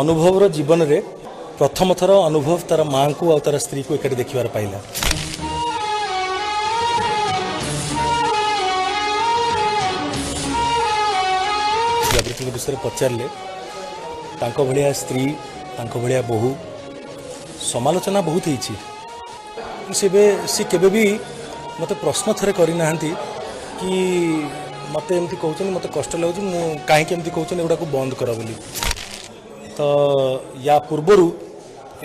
ଅନୁଭବର ଜୀବନରେ ପ୍ରଥମ ଥର ଅନୁଭବ ତାର ମାଆଙ୍କୁ ଆଉ ତାର ସ୍ତ୍ରୀକୁ ଏକାଠି ଦେଖିବାର ପାଇଲା। ଜାଗୃତିଙ୍କ ବିଷୟରେ ପଚାରିଲେ, ତାଙ୍କ ଭଳିଆ ସ୍ତ୍ରୀ, ତାଙ୍କ ଭଳିଆ ବୋହୂ, ସମାଲୋଚନା ବହୁତ ହେଇଛି। ସେ କେବେ ବି ମୋତେ ପ୍ରଶ୍ନ ଥରେ କରିନାହାନ୍ତି କି ମୋତେ ଏମିତି କହୁଛନ୍ତି, ମୋତେ କଷ୍ଟ ଲାଗୁଛି, ମୁଁ କାହିଁକି ଏମିତି କହୁଛନ୍ତି, ଏଗୁଡ଼ାକୁ ବନ୍ଦ କର ବୋଲି। ତ ୟା ପୂର୍ବରୁ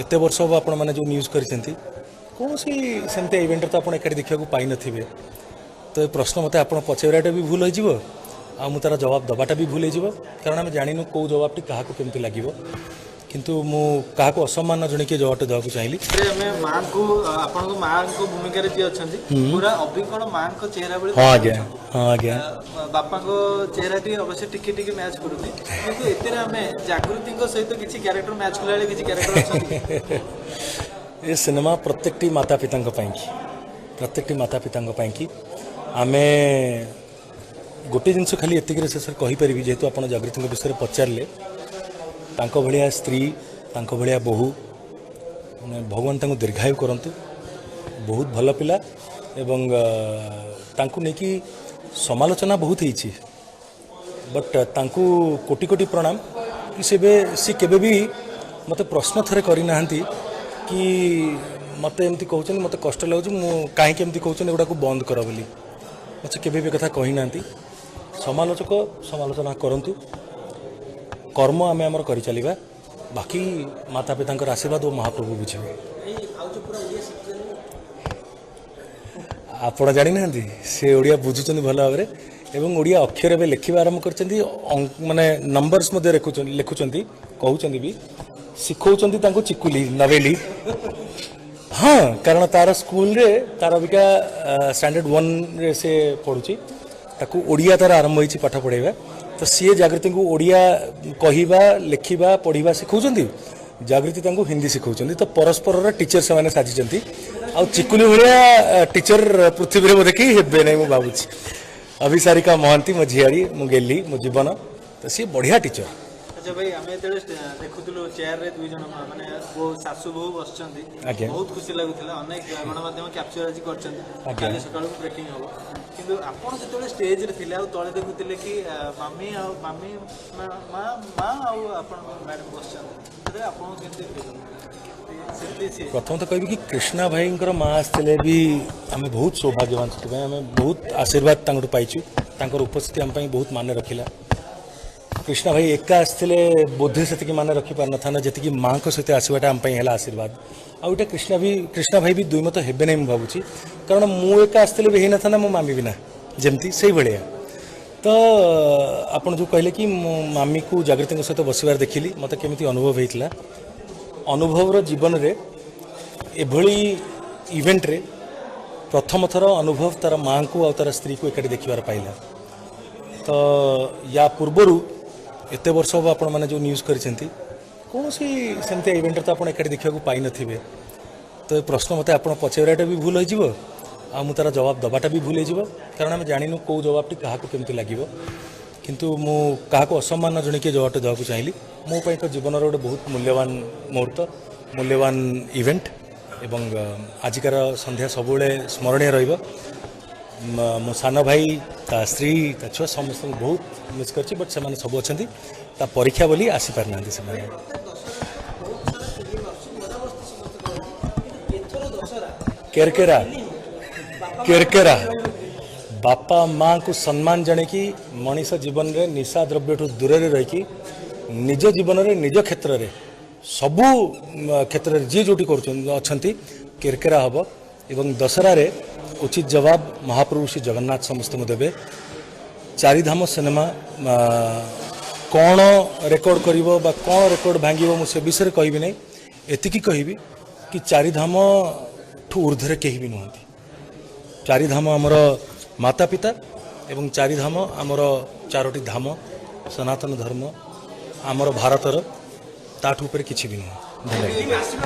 ଏତେ ବର୍ଷ ହେବ ଆପଣମାନେ ଯେଉଁ ନ୍ୟୁଜ୍ କରିଛନ୍ତି, କୌଣସି ସେମିତି ଇଭେଣ୍ଟରେ ତ ଆପଣ ଏକାଠି ଦେଖିବାକୁ ପାଇନଥିବେ। ତ ଏ ପ୍ରଶ୍ନ ମୋତେ ଆପଣ ପଚାରିବାଟା ବି ଭୁଲ ହେଇଯିବ, ଆଉ ମୁଁ ତା'ର ଜବାବ ଦେବାଟା ବି ଭୁଲ ହେଇଯିବ, କାରଣ ଆମେ ଜାଣିନୁ କେଉଁ ଜବାବଟି କାହାକୁ କେମିତି ଲାଗିବ। କିନ୍ତୁ ମୁଁ କାହାକୁ ଅସମ୍ମାନ ନ ଜଣେଇକି ଜବାବଟା ଦେବାକୁ ଚାହିଁଲି। ଆମେ ମାଆଙ୍କୁ, ଆପଣଙ୍କ ମାଆଙ୍କ ଭୂମିକାରେ ଯିଏ ଅଛନ୍ତି ପୁରା ଅବିକଳ ମାଆଙ୍କ ଚେହେରା ଭଳି। ହଁ ଆଜ୍ଞା, ହଁ ଆଜ୍ଞା। ବାପାଙ୍କ ଚେହେରାଟି ଅବଶ୍ୟ ଟିକେ ଟିକେ ମ୍ୟାଚ୍ କରୁଛି, କିନ୍ତୁ ଏଥିରେ ଆମେ ଜାଗୃତିଙ୍କ ସହିତ କିଛି କ୍ୟାରେକ୍ଟର ମ୍ୟାଚ୍ କଲାବେଳେ କିଛି କ୍ୟାରେକ୍ଟର ଅଛନ୍ତି। ଏ ସିନେମା ପ୍ରତ୍ୟେକଟି ମାତା ପିତାଙ୍କ ପାଇଁକି, ପ୍ରତ୍ୟେକଟି ମାତା ପିତାଙ୍କ ପାଇଁକି। ଆମେ ଗୋଟେ ଜିନିଷ ଖାଲି ଏତିକିରେ ଶେଷରେ କହିପାରିବି, ଯେହେତୁ ଆପଣ ଜାଗୃତିଙ୍କ ବିଷୟରେ ପଚାରିଲେ, ତାଙ୍କ ଭଳିଆ ସ୍ତ୍ରୀ, ତାଙ୍କ ଭଳିଆ ବୋହୂ, ମାନେ ଭଗବାନ ତାଙ୍କୁ ଦୀର୍ଘାୟୁ କରନ୍ତୁ। ବହୁତ ଭଲ ପିଲା ଏବଂ ତାଙ୍କୁ ନେଇକି ସମାଲୋଚନା ବହୁତ ହେଇଛି, ବଟ୍ ତାଙ୍କୁ କୋଟି କୋଟି ପ୍ରଣାମ କି ସେ କେବେ ବି ମୋତେ ପ୍ରଶ୍ନ ଥରେ କରିନାହାନ୍ତି କି ମୋତେ ଏମିତି କହୁଛନ୍ତି, ମୋତେ କଷ୍ଟ ଲାଗୁଛି, ମୁଁ କାହିଁକି ଏମିତି କହୁଛନ୍ତି, ଏଗୁଡ଼ାକୁ ବନ୍ଦ କର ବୋଲି। ମୋତେ କେବେ ବି କଥା କହିନାହାନ୍ତି। ସମାଲୋଚକ ସମାଲୋଚନା କରନ୍ତୁ, କର୍ମ ଆମେ ଆମର କରିଚାଲିବା, ବାକି ମାତା ପିତାଙ୍କର ଆଶୀର୍ବାଦ ଓ ମହାପ୍ରଭୁ ବୁଝିବେ। ଆପଣ ଜାଣିନାହାନ୍ତି, ସେ ଓଡ଼ିଆ ବୁଝୁଛନ୍ତି ଭଲ ଭାବରେ ଏବଂ ଓଡ଼ିଆ ଅକ୍ଷର ଏବେ ଲେଖିବା ଆରମ୍ଭ କରିଛନ୍ତି, ମାନେ ନମ୍ବର୍ସ ମଧ୍ୟ ଲେଖୁଛନ୍ତି, କହୁଛନ୍ତି ବି, ଶିଖଉଛନ୍ତି ତାଙ୍କୁ ଚିକୁଲି ନଭେଲି। ହଁ, କାରଣ ତାର ସ୍କୁଲରେ ତାର ଅବିକା ଷ୍ଟାଣ୍ଡାର୍ଡ଼ 1ରେ ସେ ପଢ଼ୁଛି, ତାକୁ ଓଡ଼ିଆ ତାର ଆରମ୍ଭ ହେଇଛି ପାଠ ପଢ଼ାଇବା। ତ ସିଏ ଜାଗୃତିଙ୍କୁ ଓଡ଼ିଆ କହିବା, ଲେଖିବା, ପଢ଼ିବା ଶିଖଉଛନ୍ତି, ଜାଗୃତି ତାଙ୍କୁ ହିନ୍ଦୀ ଶିଖଉଛନ୍ତି। ତ ପରସ୍ପରର ଟିଚର ସେମାନେ ସାଜିଛନ୍ତି। ଆଉ ଚିକୁଲି ଭଳିଆ ଟିଚର ପୃଥିବୀରେ ବୋଧେ କେହି ହେବେ ନାହିଁ ମୁଁ ଭାବୁଛି। ଅଭିସାରିକା ମହାନ୍ତି ମୋ ଝିଆରୀ, ମୋ ଗେଲି, ମୋ ଜୀବନ, ତ ସିଏ ବଢ଼ିଆ ଟିଚର। ଆଚ୍ଛା ଭାଇ, ଆମେ ଯେତେବେଳେ ଦେଖୁଥିଲୁ ଚେୟାରରେ ଦୁଇ ଜଣ ମାନେ ଶାଶୁ ବୋହୂ ବସିଛନ୍ତି, ବହୁତ ଖୁସି ଲାଗୁଥିଲା। ଅନେକ ଗଣମାଧ୍ୟମ କ୍ୟାପଚର ଆଜି କରିଛନ୍ତି, କାଲି ସକାଳକୁ ବ୍ରେକିଂ ହବ। କିନ୍ତୁ ଆପଣ ଯେତେବେଳେ ଷ୍ଟେଜରେ ଥିଲେ ଆଉ ତଳେ ଦେଖୁଥିଲେ କି ମାମି ଆଉ ମାମି ମା ମା ଆଉ ଆପଣଙ୍କ ମ୍ୟାଡ଼ାମ ବସିଛନ୍ତି, ସେତେବେଳେ ଆପଣଙ୍କୁ କେମିତି ଫିଲ୍ ହେଲା? ପ୍ରଥମତଃ କହିବି କି କୃଷ୍ଣା ଭାଇଙ୍କର ମା ଆସିଥିଲେ ବି ଆମେ ବହୁତ ସୌଭାଗ୍ୟବାନ, ସେଥିପାଇଁ ଆମେ ବହୁତ ଆଶୀର୍ବାଦ ତାଙ୍କଠୁ ପାଇଛୁ। ତାଙ୍କର ଉପସ୍ଥିତି ଆମ ପାଇଁ ବହୁତ ମାନେ ରଖିଲା। କୃଷ୍ଣା ଭାଇ ଏକା ଆସିଥିଲେ ବୋଧେ ସେତିକି ମାନେ ରଖିପାରିନଥାନ୍ତା ଯେତିକି ମାଆଙ୍କ ସହିତ ଆସିବାଟା ଆମ ପାଇଁ ହେଲା ଆଶୀର୍ବାଦ। ଆଉ ଏଇଟା କୃଷ୍ଣା ଭାଇ ବି ଦୁଇମତ ହେବେ ନାହିଁ ମୁଁ ଭାବୁଛି, କାରଣ ମୁଁ ଏକା ଆସିଥିଲେ ବି ହେଇନଥାନ୍ତା ମୋ ମାମି ବିନା, ଯେମିତି ସେଇଭଳିଆ। ତ ଆପଣ ଯେଉଁ କହିଲେ କି ମୁଁ ମାମିକୁ ଜାଗୃତିଙ୍କ ସହିତ ବସିବାର ଦେଖିଲି, ମୋତେ କେମିତି ଅନୁଭବ ହେଇଥିଲା। ଅନୁଭବର ଜୀବନରେ ଏଭଳି ଇଭେଣ୍ଟରେ ପ୍ରଥମ ଥର ଅନୁଭବ ତାର ମାଆଙ୍କୁ ଆଉ ତାର ସ୍ତ୍ରୀକୁ ଏକାଠି ଦେଖିବାର ପାଇଲା। ତ ୟା ପୂର୍ବରୁ ଏତେ ବର୍ଷ ହେବ ଆପଣମାନେ ଯେଉଁ ନ୍ୟୁଜ୍ କରିଛନ୍ତି, କୌଣସି ସେମିତି ଇଭେଣ୍ଟରେ ତ ଆପଣ ଏକାଠି ଦେଖିବାକୁ ପାଇନଥିବେ। ତ ଏ ପ୍ରଶ୍ନ ମୋତେ ଆପଣ ପଚାରିବାଟା ବି ଭୁଲ ହେଇଯିବ, ଆଉ ମୁଁ ତା'ର ଜବାବ ଦେବାଟା ବି ଭୁଲ ହେଇଯିବ, କାରଣ ଆମେ ଜାଣିନୁ କେଉଁ ଜବାବଟି କାହାକୁ କେମିତି ଲାଗିବ। କିନ୍ତୁ ମୁଁ କାହାକୁ ଅସମ୍ମାନ ନ ଜଣେଇକି ଜବାବଟା ଦେବାକୁ ଚାହିଁଲି। ମୋ ପାଇଁ ତ ଜୀବନର ଗୋଟେ ବହୁତ ମୂଲ୍ୟବାନ ମୁହୂର୍ତ୍ତ, ମୂଲ୍ୟବାନ ଇଭେଣ୍ଟ, ଏବଂ ଆଜିକାର ସନ୍ଧ୍ୟା ସବୁବେଳେ ସ୍ମରଣୀୟ ରହିବ। ମୋ ସାନ ଭାଇ, ତା ସ୍ତ୍ରୀ, ତା ଛୁଆ ସମସ୍ତଙ୍କୁ ବହୁତ ମିସ୍ କରିଛି, ବଟ୍ ସେମାନେ ସବୁ ଅଛନ୍ତି, ତା ପରୀକ୍ଷା ବୋଲି ଆସିପାରିନାହାନ୍ତି ସେମାନେ। କେରକେରା କେରକେରା ବାପା ମାଆଙ୍କୁ ସମ୍ମାନ ଜଣେଇକି ମଣିଷ ଜୀବନରେ ନିଶା ଦ୍ରବ୍ୟଠୁ ଦୂରରେ ରହିକି ନିଜ ଜୀବନରେ ନିଜ କ୍ଷେତ୍ରରେ ସବୁ କ୍ଷେତ୍ରରେ ଯିଏ ଯେଉଁଠି କରୁଛନ୍ତି ଅଛନ୍ତି କେରକେରା ହେବ। ଏବଂ ଦଶହରାରେ ଉଚିତ ଜବାବ ମହାପ୍ରଭୁ ଶ୍ରୀ ଜଗନ୍ନାଥ ସମସ୍ତଙ୍କୁ ଦେବେ। ଚାରିଧାମ ସିନେମା କ'ଣ ରେକର୍ଡ଼ କରିବ ବା କ'ଣ ରେକର୍ଡ଼ ଭାଙ୍ଗିବ ମୁଁ ସେ ବିଷୟରେ କହିବି ନାହିଁ, ଏତିକି କହିବି କି ଚାରିଧାମଠୁ ଉର୍ଦ୍ଧ୍ୱରେ କେହି ବି ନୁହନ୍ତି। ଚାରିଧାମ ଆମର ମାତା ପିତା ଏବଂ ଚାରିଧାମ ଆମର ଚାରୋଟି ଧାମ, ସନାତନ ଧର୍ମ ଆମର ଭାରତର, ତାଠୁ ଉପରେ କିଛି ବି ନୁହଁ।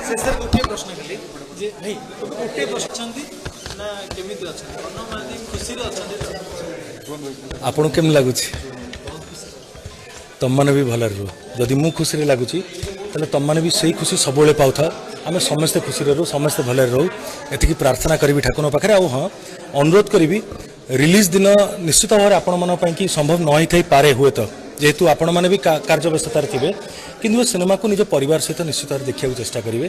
ଶେଷରେ ଗୋଟିଏ ପ୍ରଶ୍ନ ଖାଲି ଯେ ଭାଇ ଗୋଟିଏ ପ୍ରଶ୍ନ ଅଛନ୍ତି ନା କେମିତି ଅଛନ୍ତି? ଖୁସିରେ ଅଛନ୍ତି? ଆପଣଙ୍କୁ କେମିତି ଲାଗୁଛି? ତମମାନେ ବି ଭଲରେ ରୁହ। ଯଦି ମୁଁ ଖୁସିରେ ଲାଗୁଛି, ତାହେଲେ ତମମାନେ ବି ସେଇ ଖୁସି ସବୁବେଳେ ପାଉଥାଅ। ଆମେ ସମସ୍ତେ ଖୁସିରେ ରହୁ, ସମସ୍ତେ ଭଲରେ ରହୁ, ଏତିକି ପ୍ରାର୍ଥନା କରିବି ଠାକୁରଙ୍କ ପାଖରେ। ଆଉ ହଁ, ଅନୁରୋଧ କରିବି, ରିଲିଜ୍ ଦିନ ନିଶ୍ଚିତ ଭାବରେ ଆପଣମାନଙ୍କ ପାଇଁ କି ସମ୍ଭବ ନ ହେଇଥାଇପାରେ ହୁଏତ, ଯେହେତୁ ଆପଣମାନେ ବି କାର୍ଯ୍ୟ ବ୍ୟସ୍ତତାରେ ଥିବେ, କିନ୍ତୁ ଏ ସିନେମାକୁ ନିଜ ପରିବାର ସହିତ ନିଶ୍ଚିତ ଭାବରେ ଦେଖିବାକୁ ଚେଷ୍ଟା କରିବେ।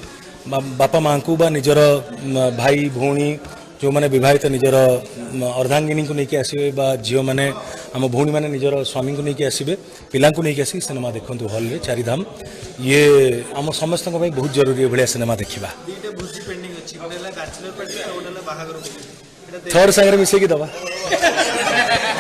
ବାପା ମାଆଙ୍କୁ ବା ନିଜର ଭାଇ ଭଉଣୀ ଯେଉଁମାନେ ବିବାହିତ, ନିଜର ଅର୍ଦ୍ଧାଙ୍ଗିନୀଙ୍କୁ ନେଇକି ଆସିବେ, ବା ଝିଅମାନେ ଆମ ଭଉଣୀମାନେ ନିଜର ସ୍ୱାମୀଙ୍କୁ ନେଇକି ଆସିବେ, ପିଲାଙ୍କୁ ନେଇକି ଆସିକି ସିନେମା ଦେଖନ୍ତୁ ହଲ୍ରେ ଚାରିଧାମ। ଇଏ ଆମ ସମସ୍ତଙ୍କ ପାଇଁ ବହୁତ ଜରୁରୀ ଏଭଳିଆ ସିନେମା ଦେଖିବା। ଦିଟା ଭୋଜି ପେଣ୍ଡିଂ ଅଛି, ଗୋଟେ ହେଲା ବ୍ୟାଚଲର ପାର୍ଟି ଆଉ ଗୋଟେ ହେଲା ବାହାଘର ଭୋଜି। ଥର୍ଡ ସାଙ୍ଗରେ ମିଶେଇକି ଦେବା।